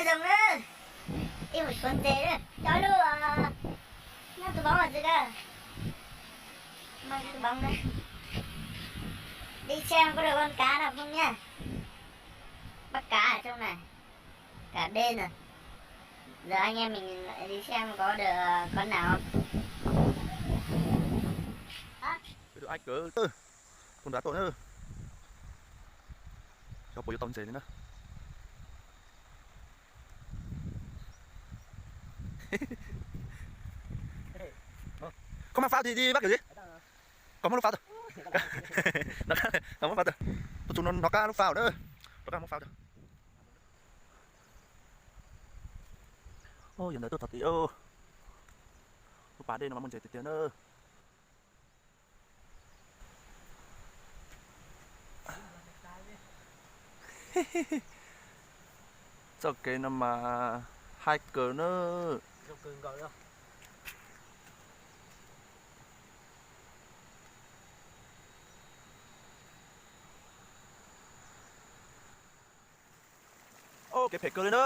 Zoo na, ib mus suav ntses na, cov lub nyob tus boob xwb kawg. Tus boob na. Đi xem có được con cá nào không nha. Bắt cá ở trong này. Cá đê rồi. Giờ anh em mình đi xem có được con nào không. Được ai cớ. Tus nrad tuaj na. Xyov puas yuav tau ntses li na. Không mang phao thì đi bắt kiểu gì? Còn muab lub phao tao. Còn muab phao tao. Tus tus no rov qab lub phao na. Rov qab muab phao tau. Yog ntawd tuaj txog tid. Lub pas dej no mas muaj ntses tiag tiag na. Txoj kev no mas haib kawg na. Kev phem kawg li na.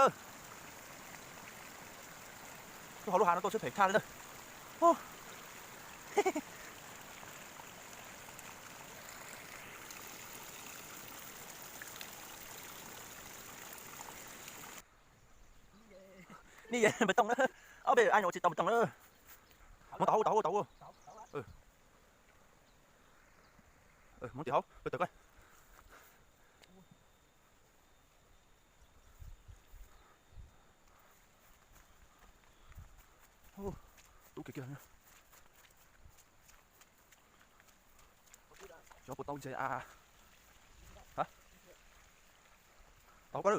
Lub hauv lub hav no tuaj siab phem tshaj li na. Ni ye npawg Tooj na. Ob peb ai no ua tsis tau npawg Tooj na. Hmoob tau hauv, tau hauv, tau hauv. Hmoob tim hauv tawm tawm koj. Tub kiag kiag. Xyov puas tau ntses a. Tau koj,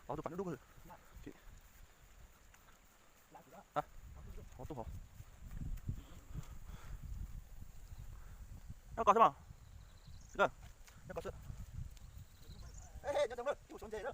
tau tus pas dub dub. Hov tub hov. Nyob ko xwb mas. Nyob ko xwb. Nyob zoo na, ib mus suav ntses na.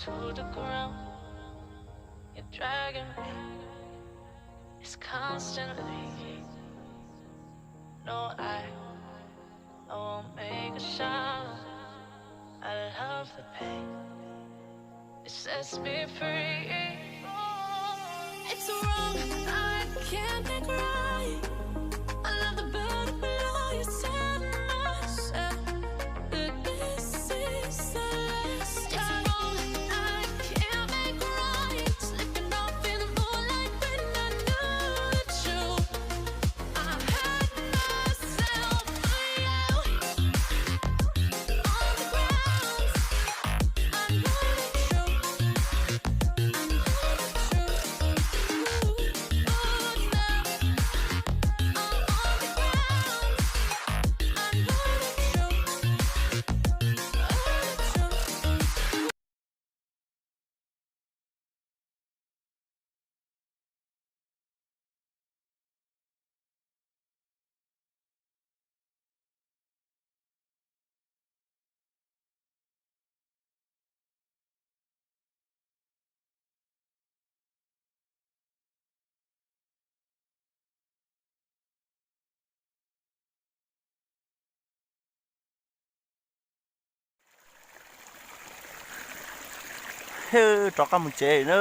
to the ground. You're dragging me. It's constantly. No, I, I won't make a sound. I love the pain. It sets me free. It's wrong. I can't make right. I love the burden below. You set myself. This is the last time. It's wrong. I can't make right. Slipping off in the moonlight when I knew the truth. Rov qab mus tsev na.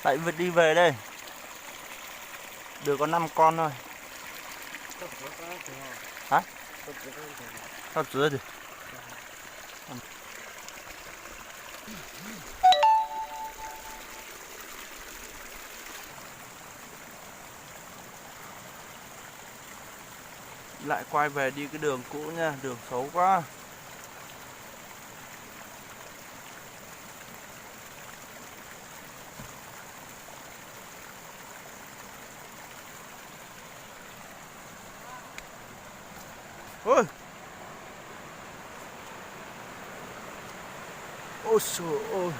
Lại đi về đây. Được có năm con thôi. Hả? Tao chửi gì? Lại quay về đi cái đường cũ nha, đường xấu quá. Ôi. Ôi trời ơi.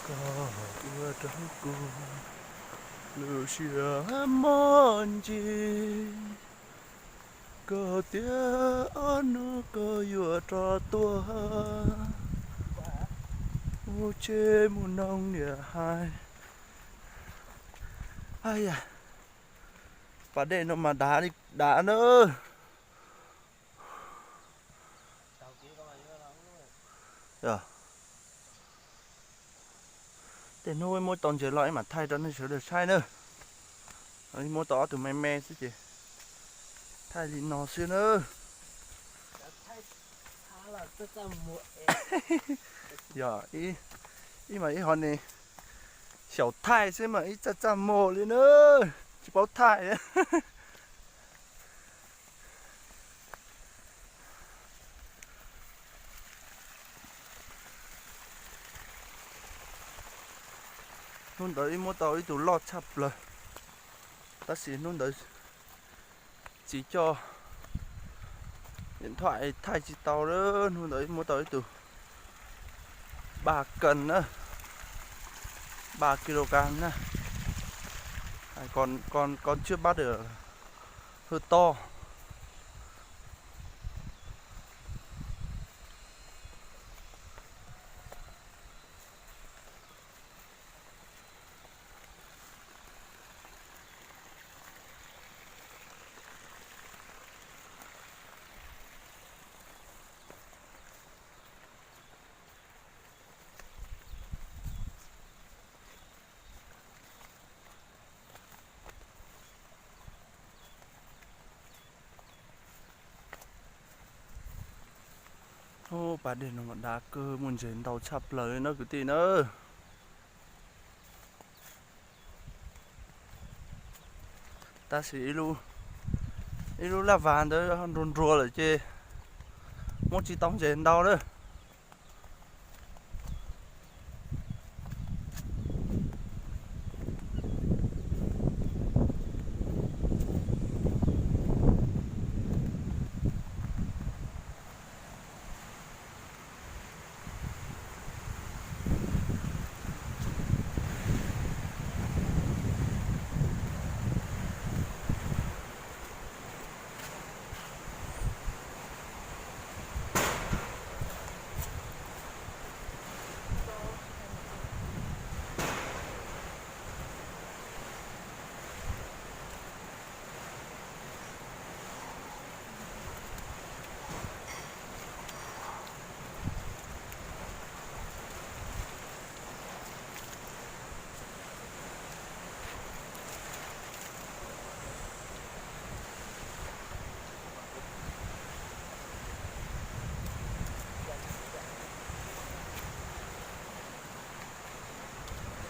Koj ua rau kuv lub siab mos ntsis, koj tias ob hnub koj yuav rov tuaj, mus tsev mus noog niam hais. Ai ya, pas dej no mas dav li dav na. Tej hnub muab tau ntses los ib mam thaij rau nej sawv daws saib na. Muab tau ob tug me me xwb ces thaij li no xwb na. Yog ib, ib mas ib ho ne, xyaum thaij xwb mas ib txaj txaj muag li na, tsis paub thaij. Hnub ntawd ib muab tau ib tug loj tshaj plaws, tab sis hnub ntawd tsis coj điện thoại thaij tsis tau lawm. Hnub ntawd ib muab tau ib tug ba cân na, ba kg na, còn, còn, còn chưa bắt được hơi to. Ub, pas dej no mas dav kawg, muaj ntses ntau tshaj plaws li na kwv tij na. Tab sis ib lub laj vas ntawd nruas nruas lawm ces muab tsis tau ntses ntau lawm.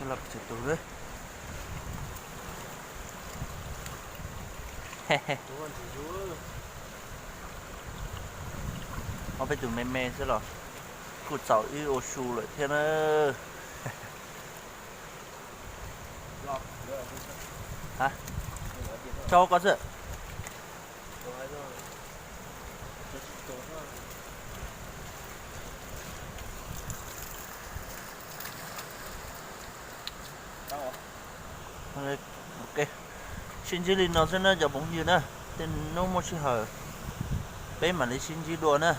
Los txog tus, ob peb tus me me xwb los kuj txaus wb ua su lawm thiab na. Tso koj xwb. Sib ntsib li no xwb na cov phooj ywg na, tej hnub muaj sij hawm peb mam li sib ntsib dua na.